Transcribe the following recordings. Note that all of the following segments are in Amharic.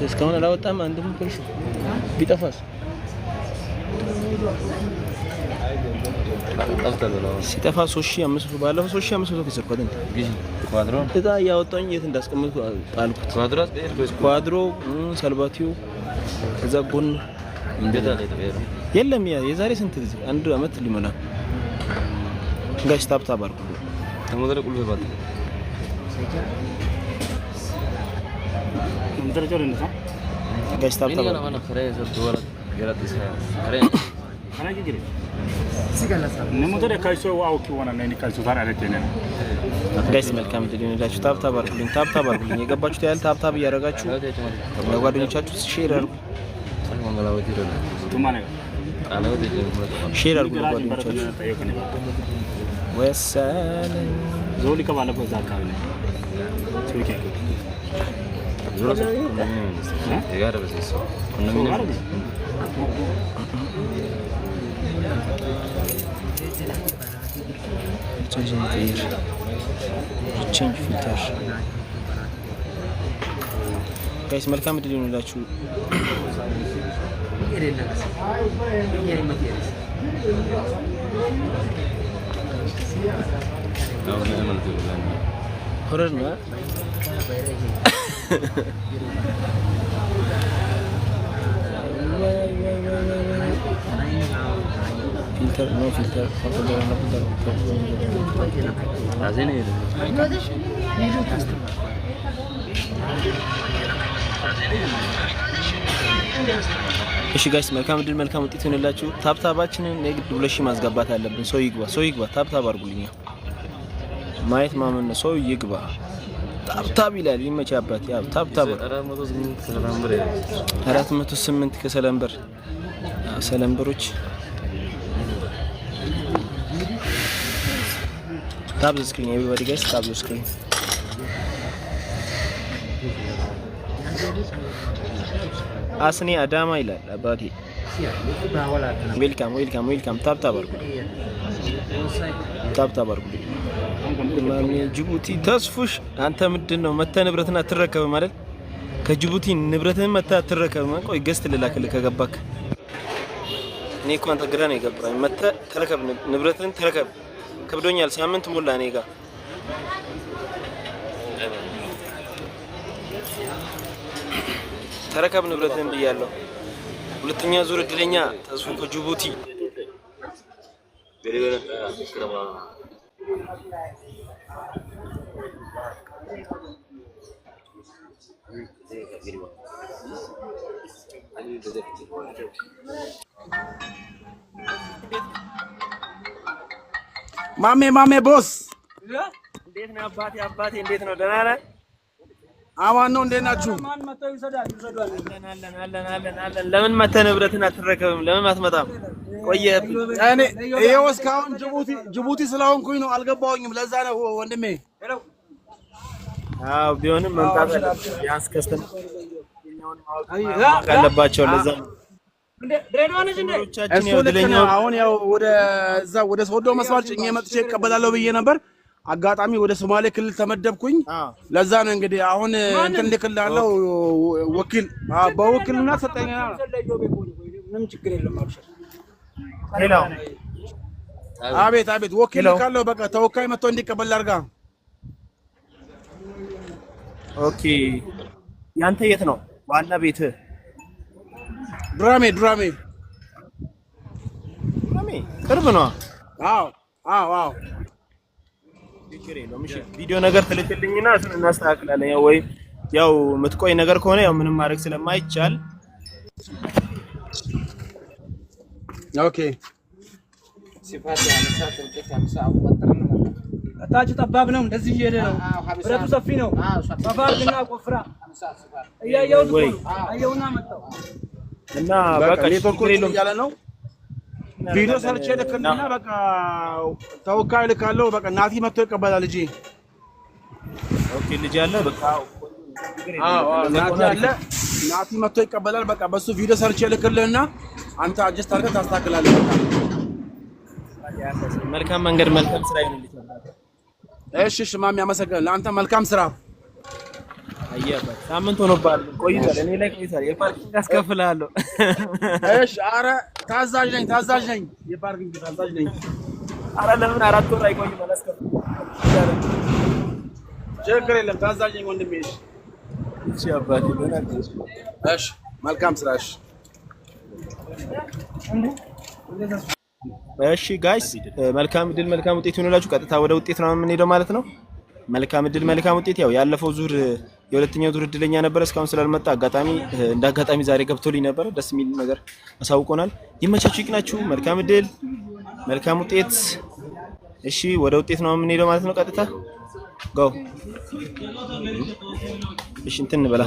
እስካሁን አላወጣም። አንድም ፖሊስ ቢጠፋስ ሲጠፋ 3500፣ ባለፈው 3500 ከሰርኩ አይደል? እጣ እያወጣኝ የት እንዳስቀመጥኩ ጣልኩት። ኳድሮ ሰልባቲዮ ከዛ ጎን የለም። ያ የዛሬ ስንት ጊዜ፣ አንድ አመት ሊሞላ። Guys, tap tap አድርጉ። Guys, tap tap አድርጉ። Guys, መልካም እድል ይሁንላችሁ። Tap tap አድርጉልኝ፣ tap tap አድርጉልኝ። የገባችሁት ያህል tap tap እያደረጋችሁ ለጓደኞቻችሁ share አድርጉ፣ share አድርጉ ለጓደኞቻችሁ። ወሰን Change filter። Guys, መልካም እድል ይሁንላችሁ። Horror ነው። Filter, no filter. Filter. እሺ guys, መልካም እድል፣ መልካም ውጤት ይሆንላችሁ። Tap tap ኣችንን የግድ 2000 ማስገባት አለብን። ሰው ይግባ፣ ሰው ይግባ። Tap tap አድርጉልኛ። ማየት ማመን ነው። ሰው ይግባ። Tap tap ይላል። ይመቻባት። ያው tap tap 408 ከሰለምበር ሰለምበሮች። Tap the screen, everybody. Guys, tap the screen. አስኔ አዳማ ይላል አባቴ። Welcome, welcome, welcome። Tap tap አድርጉልኝ። Tap tap አድርጉልኝ። ማሜ ጅቡቲ ተስፉሽ፣ አንተ ምንድን ነው መተህ ንብረትን አትረከብም ማለት? ከጅቡቲ ንብረትህን መተህ አትረከብም? ቆይ guest ልላክልህ ከገባክ። እኔ እኮ አንተ ግራ ነው የገባኝ። መተህ ተረከብ፣ ንብረትህን ተረከብ። ከብዶኛል። ሳምንት ሞላ እኔ ጋር። ተረከብ ንብረትህን ብያለሁ። ሁለተኛ ዙር እድለኛ ተስፉ ከጅቡቲ። ማሜ፣ ማሜ boss። እንዴት ነው አባቴ? አባቴ እንዴት ነው? ደህና ነህ? አማን ነው። እንዴት ናችሁ? አለን አለን አለን አለን። ለምን መተህ ንብረትን አትረከብም? ለምን አትመጣም? ቆየህብኝ። እኔ ይኸው እስካሁን ጅቡቲ ጅቡቲ ስለሆንኩኝ ነው፣ አልገባሁኝም። ለዛ ነው ወንድሜ። አዎ፣ ቢሆንም መምጣት አለብህ። ቢያንስ customer ማወቅ አለባቸው። ለዛ ነው ቻችን። እሱ ልክ ነው። አሁን ያው ወደ እዛ ወደ ሶዶ መስመር ጭኜ መጥቼ እቀበላለሁ ብዬ ነበር። አጋጣሚ ወደ ሶማሌ ክልል ተመደብኩኝ። ለዛ ነው እንግዲህ አሁን እንትን ልክልሃለሁ። ወኪል በውክልና ሰጠኝ። Hello። አቤት አቤት፣ ወኪል ልካለሁ። በቃ ተወካይ መጥቶ እንዲቀበል አድርጋ። Okay፣ ያንተ የት ነው ዋና ቤትህ? ዱራሜ፣ ዱራሜ። ዱራሜ ቅርብ ነው። አዎ። ችግር የለውም። እሺ፣ ቪዲዮ ነገር ትልክልኝና እሱን እናስተካክላለን። ያው ወይ ያው የምትቆይ ነገር ከሆነ ያው ምንም ማድረግ ስለማይቻል። Okay። ታች ጠባብ ነው። እንደዚህ እየሄደ ነው። ብረቱ ሰፊ ነው። ሰፋ አድርግና ቆፍራ። እያየሁት እኮ ነው። አየሁና መጣሁ። እና በቃ በቃ ኔትወርኩ ችግር የለውም። እያለ ነው። ቪዲዮ ሰርቼ ልክልና በቃ ተወካይ ልካለሁ። በቃ ናቲ መጥቶ ይቀበላል ልጄ። Okay፣ ልጅ አለ፣ በቃ ችግር የለውም። አዎ። እንደዛ ናቲ ከሆነ አሪፍ አለ። ነው። ናቲ መጥቶ ይቀበላል። በቃ በሱ ቪዲዮ ሰርቼ ልክልህና አንተ adjust አድርገህ ታስተካክላለህ። በቃ። መልካም መንገድ፣ መልካም ስራ ይሁንልህ። እሺ፣ ማሚ፣ አመሰግናለሁ። ለአንተ መልካም ስራ። አየህ አባት፣ ሳምንት ሆኖብሃል። ቆይቷል፣ እኔ ላይ ቆይቷል። የ parking አስከፍልሃለሁ። እሺ፣ አረ ታዛዥ ነኝ፣ ታዛዥ ነኝ፣ የ parking ታዛዥ ነኝ። አረ ለምን 4 ወር አይቆይም? አላስከፍልም። ችግር የለም፣ ታዛዥ ነኝ ወንድሜ። እሺ፣ እሺ አባቴ፣ ደህና ነህ? እሺ፣ መልካም ስራ። እሺ። እሺ guys፣ መልካም እድል መልካም ውጤት ይሁንላችሁ። ቀጥታ ወደ ውጤት ነው የምንሄደው ማለት ነው። መልካም እድል መልካም ውጤት። ያው ያለፈው ዙር የሁለተኛው ዙር እድለኛ ነበረ፣ እስካሁን ስላልመጣ አጋጣሚ እንደ አጋጣሚ ዛሬ ገብቶልኝ ነበረ። ደስ የሚል ነገር አሳውቆናል። ይመቻችሁ፣ ይቅናችሁ። መልካም እድል መልካም ውጤት። እሺ ወደ ውጤት ነው የምንሄደው ማለት ነው። ቀጥታ go። እሺ እንትን እንበላ።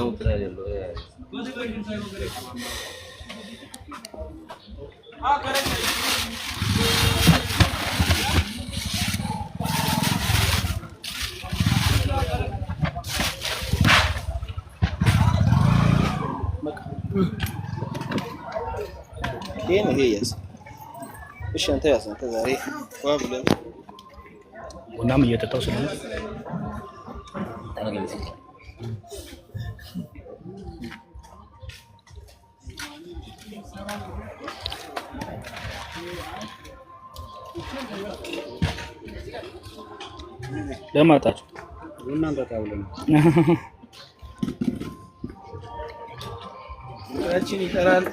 ይሄ ነው፣ ይሄ ያዝ። እሺ አንተ ያዝ። አንተ ዛሬ ዋ ብለህ ቡናም እየጠጣው ስለሆነ። ለማጣችሁ ቡና እንጠጣ ብለን። ቁጥራችን ይጠራል።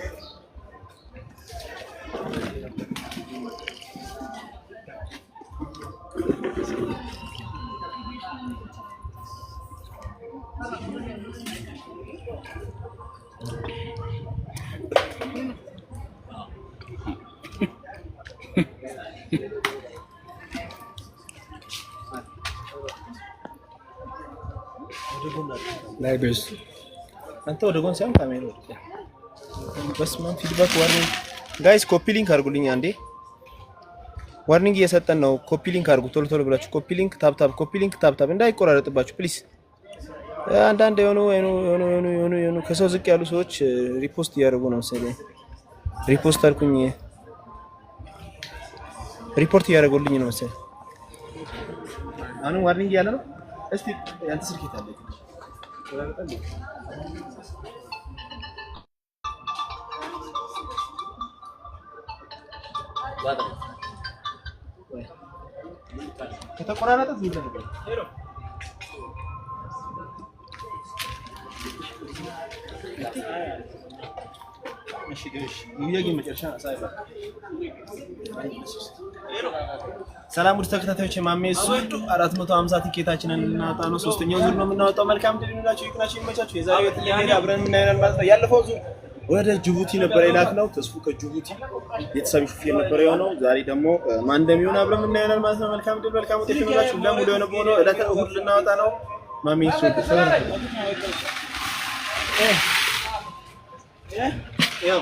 ላይ ቤስ። አንተ ወደ ጎን ሳይሆን ካሜራ ወደ በስመ አብ፣ feedback warning። Guys፣ copy link አድርጉልኝ አንዴ። Warning እየሰጠን ነው። Copy link አድርጉ ቶሎ ቶሎ ብላችሁ። Copy link tap tap፣ copy link tap tap እንዳይቆራረጥባችሁ please። አንዳንድ የሆኑ የሆኑ የሆኑ የሆኑ የሆኑ የሆኑ ከሰው ዝቅ ያሉ ሰዎች repost እያደረጉ ነው መሰለኝ። Repost አልኩኝ፣ ሪፖርት እያደረጉልኝ ነው መሰለኝ። አሁንም warning እያለ ነው። እስቲ ያንተ ስልክ የት አለ? ቆራረጠ። ከተቆራረጠ ዝም ብለህ። እሺ እሺ መጨረሻ። ሰላም ውድ ተከታታዮች፣ የማሜ ሶዶ 450 ቲኬታችንን ልናወጣ ነው። ሶስተኛው ዙር ነው የምናወጣው። መልካም ድል ይሁንላችሁ፣ ይቅናችሁ፣ ይመቻችሁ። የዛሬው የት እንደሄደ አብረን የምናየው ማለት ነው። ያለፈው ዙር ወደ ጅቡቲ ነበር የላክነው። ተስፉ ከጅቡቲ የተሳቢ ሹፌር ነበር የሆነው። ዛሬ ደግሞ ማን እንደሚሆን አብረን የምናየው ማለት ነው። መልካም ድል መልካም ውጤት ይሁንላችሁ። ለሙሉ የሆነ በሆነው ዕለተ እሑድ ልናወጣ ነው። ማሜ ሶዶ ሰላም ያው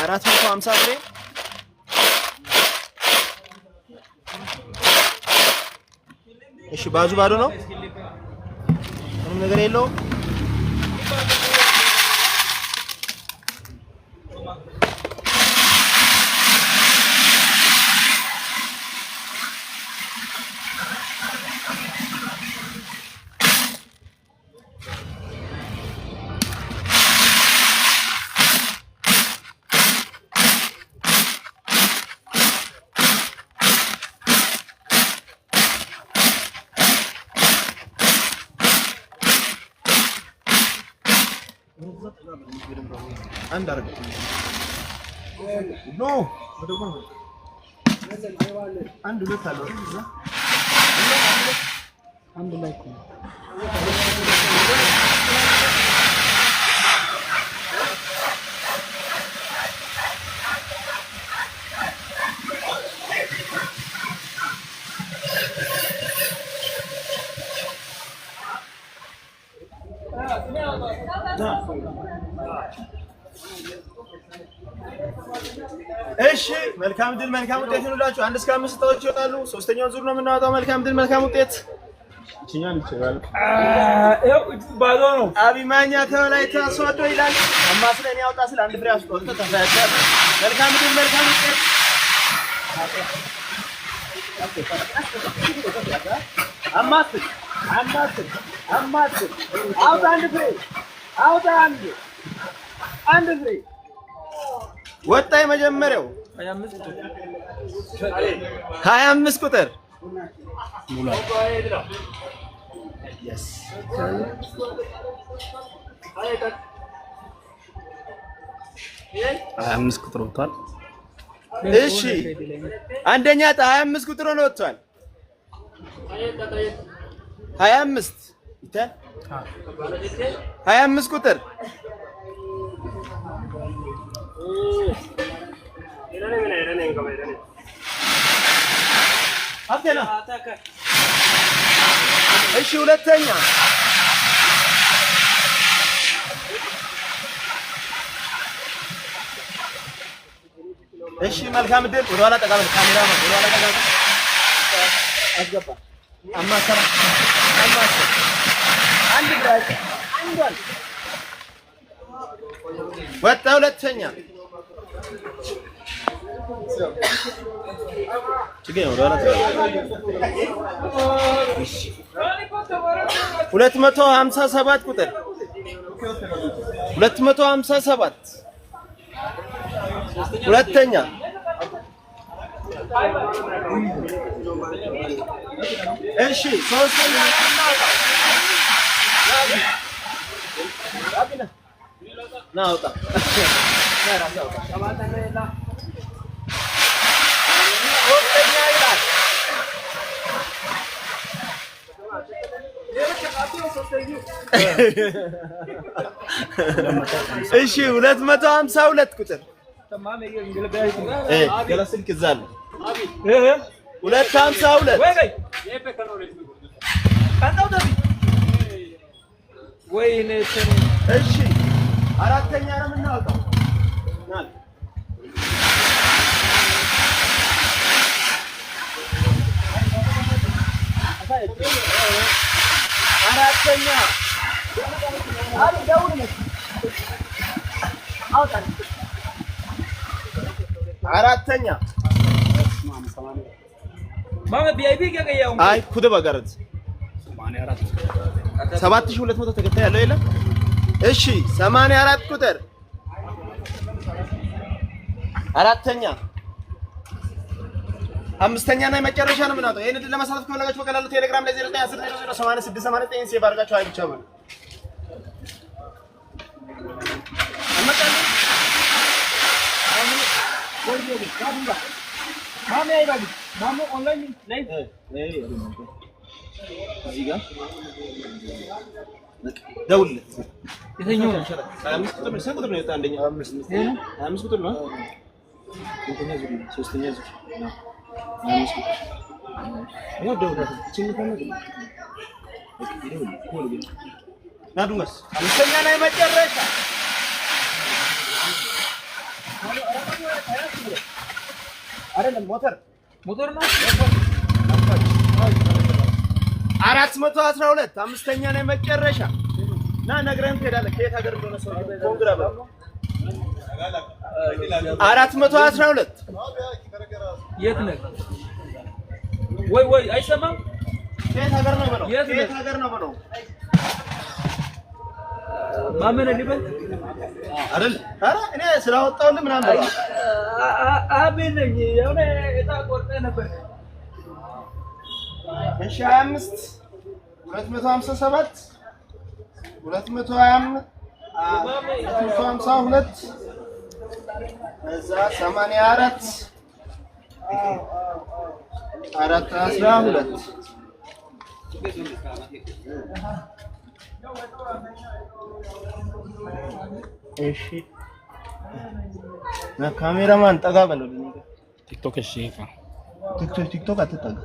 450 ፍሬ። እሺ ባዙ ባዶ ነው፣ ምንም ነገር የለውም። አንድ አድርገው፣ no፣ ወደ ጎን፣ አንድ ሁለት አለው እዛ። አንድ ላይ እኮ ነው። እሺ መልካም ድል መልካም ውጤት ይሁንላችሁ። 1 እስከ 5 እጣዎች ይወጣሉ። ሶስተኛውን ዙር ነው የምናወጣው። መልካም ድል መልካም ውጤት። ይኸው ባዶ ነው። አቢማኛ ከወላይታ ሶዶ ይላል። አማስለ እኔ አውጣ ስለ አንድ ፍሬ አስቆጥተ ተሳያቻለ። መልካም ድል መልካም ውጤት። ወጣ። የመጀመሪያው 25 ቁጥር 25 ቁጥር ወጥቷል። እሺ አንደኛ ዕጣ 25 ቁጥር ሆኖ ወጥቷል። 25 ይታያል። 25 ቁጥር እሺ ሁለተኛ እሺ መልካም እድል። ወደኋላ ጠጋ በል ካሜራ ነው። ወደኋላ ጠጋ በል አስገባ። አማሰራ አማሰራ አንድ ብራቅ አንዷን ወጣ። ሁለተኛ ችግር ነው። ወደኋላ ጠጋ በል። እሺ 257 ቁጥር 257 ሁለተኛ እሺ ሶስተኛ ና አውጣ ሶስተኛ ይላል። እሺ 252 ቁጥር ገላ ስልክ እዛ አለ። 252 እሺ አራተኛ ነው የምናወጣው። አራተኛ አራተኛ አይ ኩደ ባጋረት 7200 ተከታይ ያለው የለም። እሺ 84 ቁጥር አራተኛ አምስተኛ እና የመጨረሻ ነው የምናወጣው። ይሄን እድል ለማሳለፍ ከፈለጋችሁ በቀላሉ ቴሌግራም ላይ 0910008689 save አድርጋችሁ አይ ብቻ በሉ። እዚህ ጋር ደውልለት። 25 ቁጥር ነው። ስንት ቁጥር ነው የወጣ? አንደኛ 25 ቁጥር ነው። ሁለተኛ ዙር ነው። ሶስተኛ ዙር ነው። 25 ቁጥር ያው ደውልለት። እቺን ከመ ናዱንጋስ አምስተኛ እና የመጨረሻ አይደለም ሞተር ሞተር ነው። 412 አምስተኛ እና የመጨረሻ ና ነግረን ትሄዳለህ። ከየት ሀገር እንደሆነ ሰው congra በለው። 412 የት ነህ? ወይ ወይ አይሰማም። ከየት ሀገር ነው በለው። የት ነህ? ከየት ሀገር ነው በለው። ማመነ ሊበል አይደል? ኧረ እኔ ስላወጣሁልህ ምናምን በለው። አቤት ነኝ። የሆነ ዕጣ ቆርጠህ ነበር። እሺ 25 257 225 252 እዛ 84 412 እሺ ና ካሜራማን ጠጋ በለው። ቲክቶክ እሺ ቲክቶክ ቲክቶክ አትጠጋ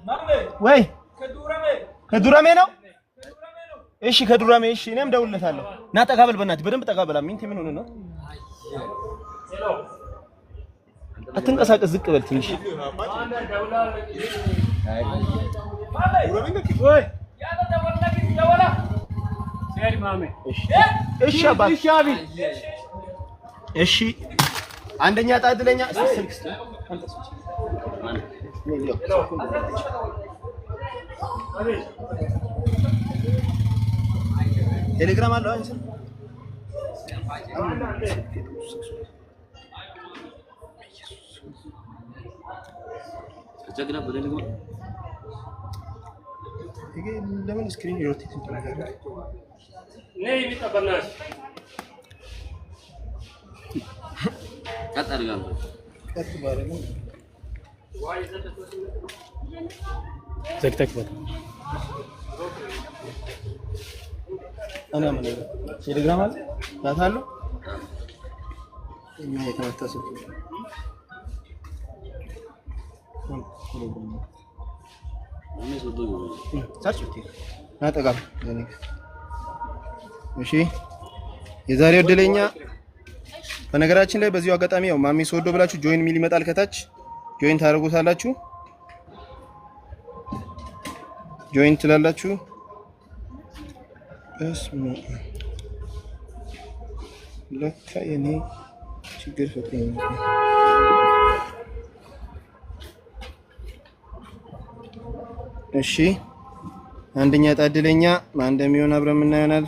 ማሜ ወይ ከዱራሜ ከዱራሜ ነው። እሺ ከዱራሜ እሺ፣ እኔም ደውልለታለሁ። ና ጠጋ በል በእናትህ በደንብ ጠጋ በል። አሚንቴ ምን ሆነህ ነው? አትንቀሳቀስ፣ ዝቅ በል ትንሽ። እሺ አባት፣ እሺ አንደኛ ዕጣ እድለኛ ስልክ ስጥ። ቴሌግራም አለው አይደል? ይሄ ለምን screen rotate ይደረጋል? ቀጥ ባደረገው ዘግተህ ክፈት። እኔ ምን ቴሌግራም አለ data አለው እኛ የተመታ ስልክ search ብትይ ና ጠጋ በል። እሺ የዛሬው እድለኛ በነገራችን ላይ በዚሁ አጋጣሚ ያው ማሜ ሶዶ ብላችሁ join ሚል ይመጣል ከታች join ታደርጉታላችሁ። join ትላላችሁ። በስመ አብ ለካ የኔ ችግር ፈጥሮ ነው። እሺ አንደኛ ዕጣ እድለኛ ማን እንደሚሆን አብረን የምናየው ይሆናል።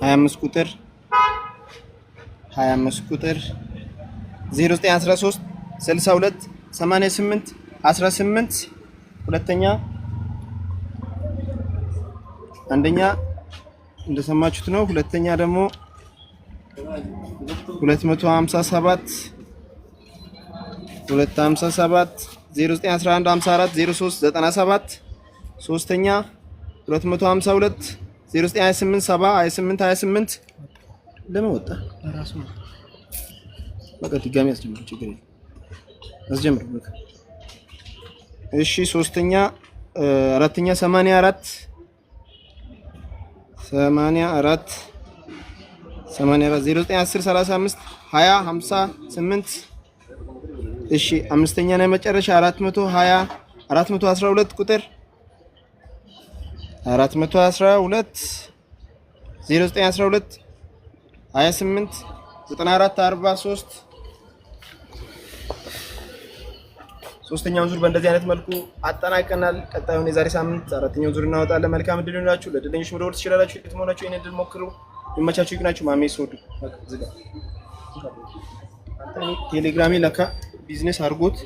25 ቁጥር 25 ቁጥር 0913 62 88 18 ሁለተኛ አንደኛ እንደሰማችሁት ነው። ሁለተኛ ደግሞ 257 257 0911 54 03 97 ሶስተኛ 252 0928 7 28 28 ለምን ወጣ? በቃ ድጋሚ አስጀምሩ፣ ችግር የለም አስጀምሩ። በቃ እሺ። ሶስተኛ አራተኛ 84 84 84 09 10 35 20 58 እሺ። አምስተኛ እና የመጨረሻ 420 412 ቁጥር 412 0912 28 94 43 ሶስተኛውን ዙር በእንደዚህ አይነት መልኩ አጠናቀናል። ቀጣዩን የዛሬ ሳምንት አራተኛውን ዙር እናወጣለን። መልካም እድል ይሁንላችሁ። ለእድለኞች መደወል ትችላላችሁ። የት መሆናችሁ ይህን እድል ሞክሩ። ይመቻችሁ። ይቅናችሁ። ማሜ ሶዶ በቃ ዝጋ። አንተ እኔ ቴሌግራሜ ለካ ቢዝነስ አድርጎት